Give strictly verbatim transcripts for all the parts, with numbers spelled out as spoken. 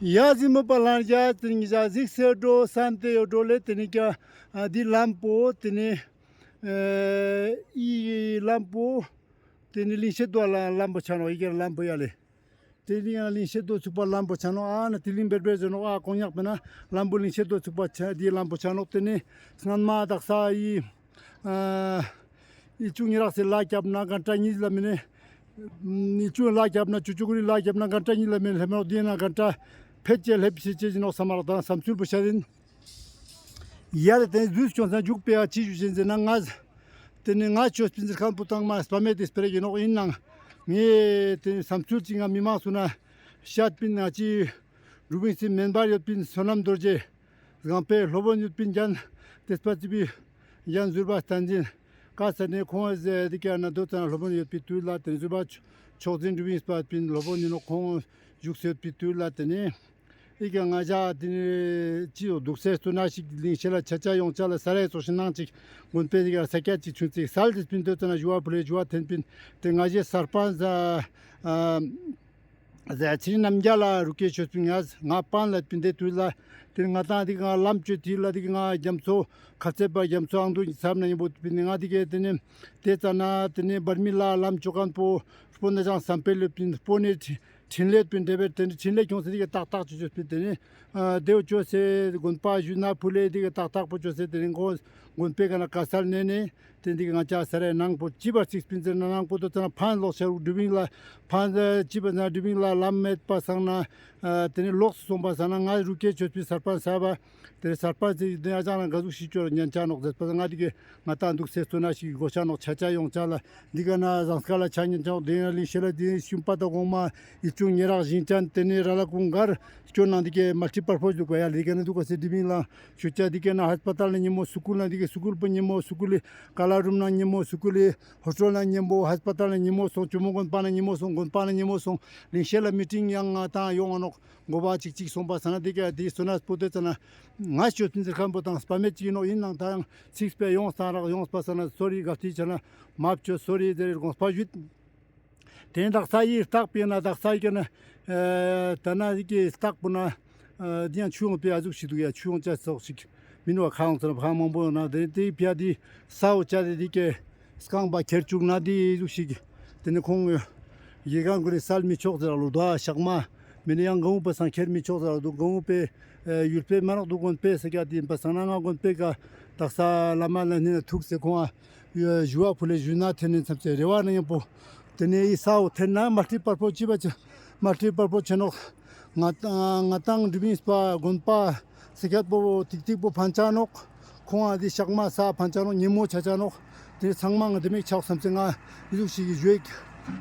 ཡ་ཟི་མོ་པ་ལང་ཡ་ཏེ་ནེ་ང་ཞ་གཟིགས་སེ་འགྲོ་སམ་སྟེ་ཡོད་འགྲོ་ལེ། ཏེ་ནེ་ཀ་ཨ་འི་ལམ་པོ་ཏེ་ནེ་ཨེ་འི་ལམ་པོ་ཏེ་ནེ་ལིང་ཤེད་དོ་ལ་ལམ་པོ་ཆ་ནོག། འི་ཀ་ལམ་པོ་ཡ་ལེ། ཏེ་ནེ་ཡང་ལིང་ཤེད་དོ་ཚུག་པ་ལམ་པོ་ཆ་ནོག། ཨ་ན་ཏེ་ལིང་བེར་བེར་ཟེར་ནོག། ཨ་ཀོང་ཉག་པེ་ན་ལམ་པོ་ལིང་ཤེད་དོ་ཚུག་པ་ཆ་འི་ལམ་པོ་ཆ་ནོག། ཏེ་ནེ་སྔན་མ་དག་ས་འི་ཨ་འི་ཆུ་ཉེ་རག་སེ་ལ་རྒྱབ་ན་གན་ཏྲ་ཉིས་ལ་མེ་ནེ། འི་ཆུ་ལ་རྒྱབ་ན་ཆུ་ཆུ་གུ་རི་ལ་རྒྱབ་ན་གན་ཏྲ་ཉིས་ལ་མེ་ནེ་ལྷེ་མ་ནོག། ཏེ་ན་གན་ཏྲ་ཕེད་ཅེ་ལྷེབ་ཤེ་ཅེ་ཟེར་ནོག་སམ་མ་རག་དང་སམ་ཚུལ་པོ་ཤད་ཨིན། ཡ་ལེ། ཏེ་ནེ་ཟུས་ཀྱོང་ས་འཇུག་པེ་ཨ་ཅི་ཞུ་ཅེན་ཟེར་ན་ང་ཏེ་ནེ་ང་ཆོས་པིན་ཟེར་ཁན་པོ་ཏང་མ་སྤ་མེ་ཏེ་སྤེ་ར་ཨིན་ནོག། ཨིན་ནའང་ངའི་ཏེ་ནེ་སམ་ཚུལ་ཅིག་ང་མི་མང་སུ་ན་ཤད་པིན་ཨ་ཅི་རུ་བིན་སི་མེན་པར་ཡོད་པིན་བསོད་ནམས་རྡོ་རྗེ། གང་པེ་སློབ་དཔོན་ཡོད་པིན་ཀྱང་ཏེ་སྤ་ཙི་པི་ཡང་ཟུར་པ་བསྟན་འཛིན་ཀ་ས་ནེ་ཁོང་ཟེར་ཏེ་ཀ་ན་དོ་ཙ་ན་སློབ་དཔོན་ཡོད་པི་དུས་ལ་ཏེ་ནེ་ཟུར་པ་མཆོག་འཛིན་རུ་བིན་སྤ་པིན་སློབ་དཔོན་ཨིན་ནོག། ཁོང་བཞུགས་སེ་ཡོད་པི་དུས་ལ་ཏེ་ནེ་འི་ཀ་ང་ཞ་ཏེ་ནེ་ཅི་ཡོད་དུག་སེ་སྟོན་ན་ཞིག་ལིང་ཤེད་ལ་ཆ་ཆ་ཡོང་ཆ་ལ་ས་ར་ཡ་ཙོགས་ཤིག་ནང་ཅིག་དགོན་པེ་འི་ཀ་ས་ཀྱད་ཅིག་ཆུན་ཅིག་སལ་ཏེ་པིན་དོ་ཙ་ན་ཞུ་བ་ཕུལ་ལེ་ཞུ་བ་ཐེན་པིན། ཏེ་ང་ཞའི་སར་པན་ཟ་ཨ་ཟ་ཚེ་རིང་རྣམ་རྒྱལ་ལ་རུ་སྐྱེས་ཆོས་པིན། ང་ང་པན་ལ་པིན་ཏེ་དུས་ལ་ཏེ་ང་ཏང་འི་ཀ་ང་ལམ་ཅོ་ཏེ་ལ་འི་ཀ་ང་རྒྱ་མཚོ་ཁ་ཚེ་པ་རྒྱ་མཚོ་ཨང་དུ་ཚབ་ན་ཉམ་པོ་པིན། ང་འི་ཀ་ཏེ་ནེ་ཏེ་ཙ་ན་ཏེ་ནེ་བར་མི་ལ་ལམ་ཅོ་ཁན་པོ་སྤོ་ན་ཅང་སམ་པེ་ལེ་པིན་སྤོ་ནེ་ཁྲིན་ལེ་པིན་ཏེ་བེ་ཏེ་ནེ་ཁྲིན་ལེ་ཁྱོང་སེ་འི་ཀ་ཏག་ཏག་ཅོ་ཅོས་པིན། ཏེ་ནེ་ཨ་ཏེ་བོ་ཅོས་སེ་དགོན་པ་ཞུ་ན་ཕུལ་ལེ་འི་ཀ་ཏག་ཏག་པོ་ཅོས་སེ་ཏེ་ནེ་ཁོང་དགོན་པེ་ཀ་ན་ཀ་སལ་ནེ་ནེ་ཏེ་འི་ཀ་ང་ཅ་ས་རའི་ནང་པོ་ཅི་བར་ཅིག་པིན་ཟེར་ན་ནང་པོ་དོ་ཙ་ན་ཕན་ལོག་ཆ་རུག་དུ་བིང་ལ་ཕན་ཅི་བ་ན་དུ་བིང་ལ་ལམ་མེད་པ་སང་ན་ཨ་ཏེ་ནེ་ལོག་སོང་པ་སང་ན་ང་རུ་སྐྱེས་ཆོས་པིན་སར་པན་ས་བ་ཏེ་ནེ་སར་པན་ཅིག་ཏེ་ཨ་ཅང་ན་ག་ཟུག་ཤིག་ཅོ་ཉན་ཆ་ནོག་ཟེར་པ་ང་འི་ཀ་ང་ཏང་དུག་སེ་སྟོན་ན་ཞིག་གོ་ཆ་ནོག་ཆ་ཆ་ཡོང་ཆ་ལ། འི་ཀ་ན་ཟངས་དཀར་ལ་ཆ་ཉན་ཆ་ནོག། ཏེ་ཡང་ལིང་ཤེད་ལ་ཏེ་ཤུམ་པ་ཏ་གོང་མ་ཡིད་ཆུང་ཉེ་རག་ཞིང་ཅན་ཏེ་ནེ་ར་ལ་ཀུང་གར་སྐྱོད་ནང་འི་ཀ་མལ་ཊི་པར་པོས་དུག་པ་ཡ་ལེ། འི་ཀ་ན་དུག་ག་སེ་དུ་བིང་ལ་ཞུ་ཆ། འི་ཀ་ན་ཧས་པ་ཏལ་ན་ཉེ་མོ་སུ་ཀུལ་ན་འི་ཀ་སུ་ཀུལ་པོ་ཉེ་མོ་སུ་ཀུལ་ལི་ཀ་ལ་རུམ་ན་ཉེ་མོ་སུ་ཀུལ་ལི་ཧོ་ཊེལ་ན་ཉེ་མོ་ཧས་པ་ཏལ་ན་ཉེ་མོ་སོང་། ཇོ་མོ་དགོན་པ་ན་ཉེ་མོ་སོང་། དགོན་པ་ན་ཉེ་མོ་སོང་། ལིང་ཤེད་ལ་མི་ཊིང་ཡང་ང་ཏང་ཡོང་ང་ནོག། གོ་བ་ཅིག་ཅིག་སོང་པ་སང་ན་འི་ཀ་ཏེ་སོ་ན་སྤོ་ཏེ་ཙ་ན་ང་ཆོས་པིན་ཟེར་ཁན་པོ་ཏང་སྤ་མེ་ཅིག་ཨིན་ནོག། ཨིན་ནའང་ཏ་ཡང་ཚིག་སྤེ་ཡོང་སང་རག་ཡོང་པ་སང་ན་སོ་རི་ག་ཏི་ཆ་ན་མ་བཅོས་སོ་རི་ཟེར་དགོངས་པ་ཞུས། ཏེ་ནེ་དག་ས་ཡི་སྟག་པེ་ན་དག་ས་ཡི་ཀ་ན་ཨ་ཏ་ན་ཡི་ཀེ་སྟག་པོ་ན་ཨ་འི་ཡང་ཆུ་ཡོང་པེ་ཨ་ཟུག་ཤིག་དུག་ཡ། ཆུ་ཡོང་ཆ་ཙོགས་ཤིག་མི་ནུ་བ་ཁ་ཡོང་ཙ་ན་ཁ་མང་པོ་ཡོང་ན་ཏེ་ཏེ་ཕི་ཡ་ཏེ་ས་འོ་ཆ་ཏེ་འི་ཀེ་སྐང་པ་ཁྱེར་ཅུག་ན་ཏེ་ཟུག་ཤིག་ཏེ་ནེ་ཁོང་ཡེ་གང་གུ་རེ་སལ་མི་ཆོག་ཟེར་ར་ལོ། དོ་ཨ་ཤག་མ་མེ་ནེ་ཡང་གང་བོ་པ་སང་ཁྱེར་མི་ཆོག་ཟེར་ར་དུག། གང་བོ་པེ་ཡུལ་པེ་མ་ནག་དུག་དགོན་པེ་ས་ཀྱད་ཏེ་ཨིན་པ་སང་ན་ང་དགོན་པེ་ཀ་དག་ས་བླ་མ་ལ་ནི་ན་ཐུག་སེ་ཁོང་ཨ་ཞུ་བ་ཕུལ་ལེ་ཞུ་ན་ཐེན་ནེ་ཚབ་སེ་རེ་བ་ན་ཡང་པོ། ཏེ་ནེ་ཡི་ས་འོ་ཐེན་ན་མལ་ཊི་པར་པོ་ཅི་བ་ཅི་མལ་ཊི་པར་པོ་ཆེ་ནོག། ང་ང་ཏང་དུ་བིང་སྤ་དགོན་པ་ས་ཀྱད་པོ་ཏིག་ཏིག་པོ་ཕན་ཆ་ནོག། ཁོང་ཨ་ཏེ་ཤག་མ་ས་ཕན་ཆ་ནོག། ཉེ་མོ་ཆ་ཆ་ནོག། ཏེ་ཚང་མ་ང་ཏེ་མེད་ཆགས་སམ་སེ་ང་འི་ཟུག་ཤིག་གི་ཞུ་ཡིག་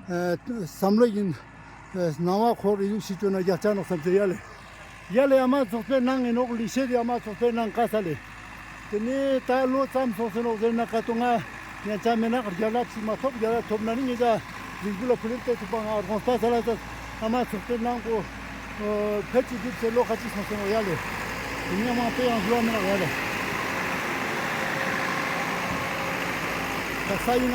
ཨ་སམ་བློ་ཨིན། ཨ་སྣང་བ་འཁོར་འི་ཟུག་ཤིག་ཅོ་ན་རྒྱ་ཆ་ནོག་སམ་སེ་ཡ་ལེ། ཡ་ལེ་ཨ་མ་ཚོགས་པའི་ནང་ཨིན་ནོག། ལིང་ཤེད་ཏེ་ཨ་མ་ཚོགས་པའི་ནང་ཀ་ས་ལེ། ཏེ་ནེ་ཏ་ལོ་ཙམ་སོང་སེ་ནོག་ཟེར་ན་ཀ་ཏོ་ང་ཉན་ཆ་མེད་ན་རྒྱ་ལ་ཅིག་མ་ཐོབ། རྒྱ་ལ་ཐོབ་ན་ནི་ངེད་ཅག་རིགས་རྒྱུད་ལ་ཕུལ་ཏེ་ཐུབ་པ་ང་དགོངས་པ་ས་ལ་ས་ཨ་མ་ཚོགས་པའི་ནང་པོ་ཕེད་ཅིག་འདུག་སེ་ལོ་ཁ་ཅིག་སོང་སེ་ནོག་ཡ་ལེ། ཏེ་ནེ་མང་པོ་ཡང་ཞུ་བ་མེད་ན་ཡ་ལེ། ད་ས་ཡིན་ན།